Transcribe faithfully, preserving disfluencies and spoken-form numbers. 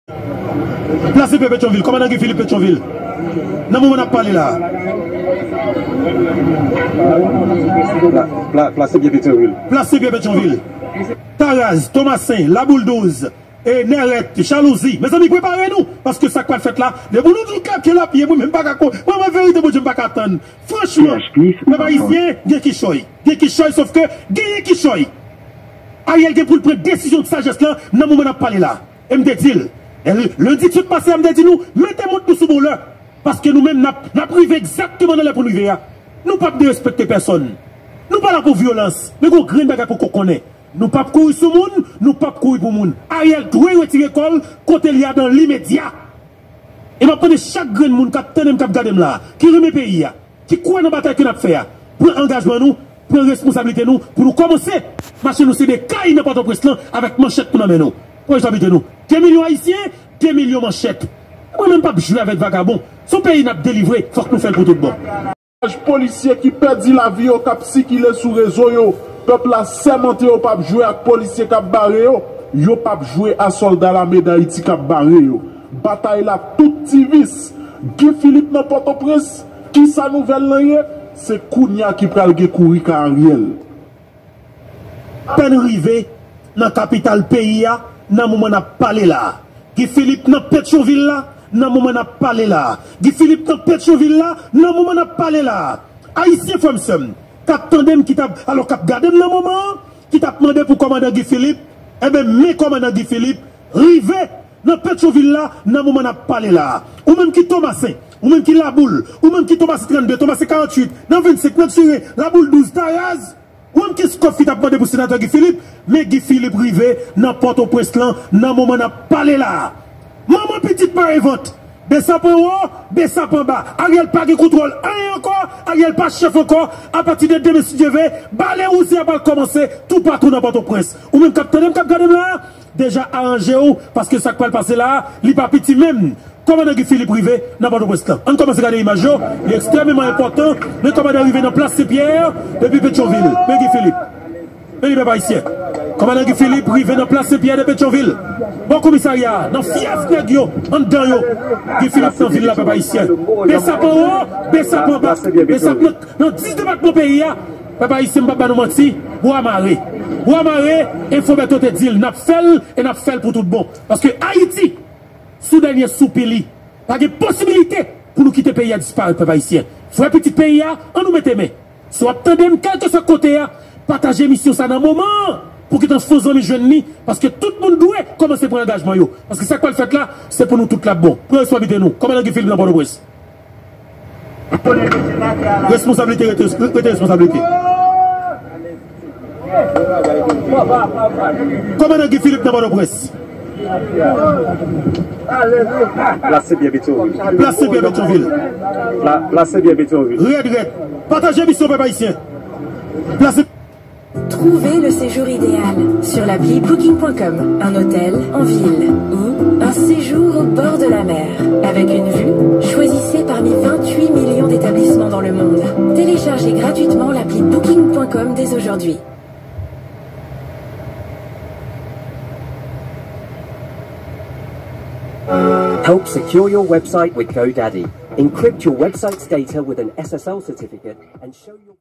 Plas Senpyè Petyonvil, kòmandan Guy Philippe Petyonvil. Nan moman n ap pale la. Pla- pla- Plas Senpyè Petyonvil. Plas Senpyè Petyonvil. Taraz, Tomasen, Laboul douz, e Nèrèt, Jalouzi. Mezanmi, prepare nou, paske sa k pral fèt la, depi nou di w Kèk Lapye, mwen menm pa ka ko, mwen, mwen, verite, Bondye, m pa ka tann. Franchman, pèp ayisyen, gen kichòy. Gen kichòy, sòf ke genyen kichòy. Ariel gen pou l pran desizyon sajès lan nan moman n ap pale la. E m te di l, e l- lendi k sot pase a, m te di nou, mete mont nou sou bon lè. Paske nou menm, n ap, n ap rive egzakteman nan lè pou n rive a. Nou p ap derespekte pèsòn. Nou pa la pou vyolans, men gon grenn bagay pou kòk konnen. Nou p ap kouri sou moun, nou p ap kouri pou moun. Ariel dwe retire kò l kote l ye a dan limedya. E m ap mande chak grenn moun k ap tande m, k ap gade m la, ki renmen peyi a, ki kwè nan batay ke n ap fè a, pran angajman nou, pran responsablite nou pou nou kòmanse mache nou se de kay nan Pòtoprens lan avèk manchèt nou nan men nou. Pran responsablite nou. De milyon Ayisyen, de milyon manchèt. Mwen menm p ap jwe avèk vagabon. Se yon peyi n ap delivre, fòk nou fè l pou tout bon. Polisye ki pèdi lavi yo k ap sikile sou rezo yo. Pèp la sèmante yo p ap jwe ak polisye k ap bare yo. Yo p ap jwe a sòlda Lame Dayiti k ap bare yo. Batay la tout ti vis. Guy Philippe nan Pòtoprens, kisa nouvèl lan ye? Se kounye a ki pral gen kouri ka Ariel. Apèn rive nan kapital peyi a nan moman n ap pale la a. Guy Philippe nan Petyonvil la nan moman n ap pale la a. Guy Philippe nan Petyonvil la nan moman n ap pale la a. Ayisyen, frè m, sè m, k ap tande m, ki t ap, alò, k ap gade m nan moman an, ki t ap mande pou kòmandan Guy Philippe, enben, men kòmandan Guy Philippe rive nan Petyonvil la nan moman n ap pale la a. Ou menm ki Tomasen, ou menm ki Laboul, ou menm ki Tomasen trannde, Tomasen karanntuit, nan vennsenk, nan Tiren, Laboul douz, Taraz, ou menm ki Skòf ki t ap mande pou senatè Guy Philippe, men Guy Philippe rive nan Pòtoprens lan nan moman n ap pale la a. Manman pitit mare vant. Besa pran wo, Besa pran ba. Ariel pa gen kontwòl anyen ankò, Ariel pa chèf ankò. Apati de demen, si Dye ve, bale wouze a pral kòmanse toupatou nan Pòtoprens. Ou menm k ap tande m, k ap gade m la a, deja aranje w, paske sa k pral pase la a, li pa piti menm. Kòmandan Guy Philippe rive nan Pòtoprens lan. Ann kòmanse gade imaj yo, li ekstrèmeman enpòtan. Men kòmandan rive nan plas Senpyè depi Petyonvil. Men Guy Philippe. Men li, pèp ayisyen. Kòmandan Guy Philippe rive nan plas Senpyè de Petyonvil. Bò komisarya a, nan fyèf nèg yo, anndan yo. Guy Philippe nan vil la, pèp ayisyen. Besa pran wo, Besa pran ba. Besa nan, nan dis depatman peyi a. Pèp ayisyen, m p ap ba nou manti, bwa mare. Bwa mare, e Fobèto te di l, n ap fè l e n ap fè l pou tout bon. Paske Ayiti, sou dènye soupi li, pa gen posibilite pou nou kite peyi a disparèt, pèp ayisyen. Frè pitit peyi a, ann nou mete men. Si w ap tande m, kèlkeswa kote a, pataje emisyon sa nan moman an, pou ki tan fon zanmi jwenn li, paske tout moun dwe kòmanse pran angajman yo. Paske sa k pral fèt la, se pou nou tout l ap bon. Pran responsablite nou. Kòmandan Guy Philippe nan Pòtoprens. Responsablite rete, rete responsablite. Kòmandan Guy Philippe nan Pòtoprens. Plas Senpyè Petyonvil. Plas Senpyè Petyonvil. Pla- Plas Senpyè Petyonvil. Rèd, rèd. Pataje emisyon, pèp ayisyen. Plas Trouvez le séjour idéal sur l'appli booking point com. Un hôtel en ville ou un séjour au bord de la mer. Avec une vue, choisissez parmi vingt-huit millions d'établissements dans le monde. Téléchargez gratuitement l'appli booking point com dès aujourd'hui. Help secure your website with GoDaddy. Encrypt your website's data with an S S L certificate and show your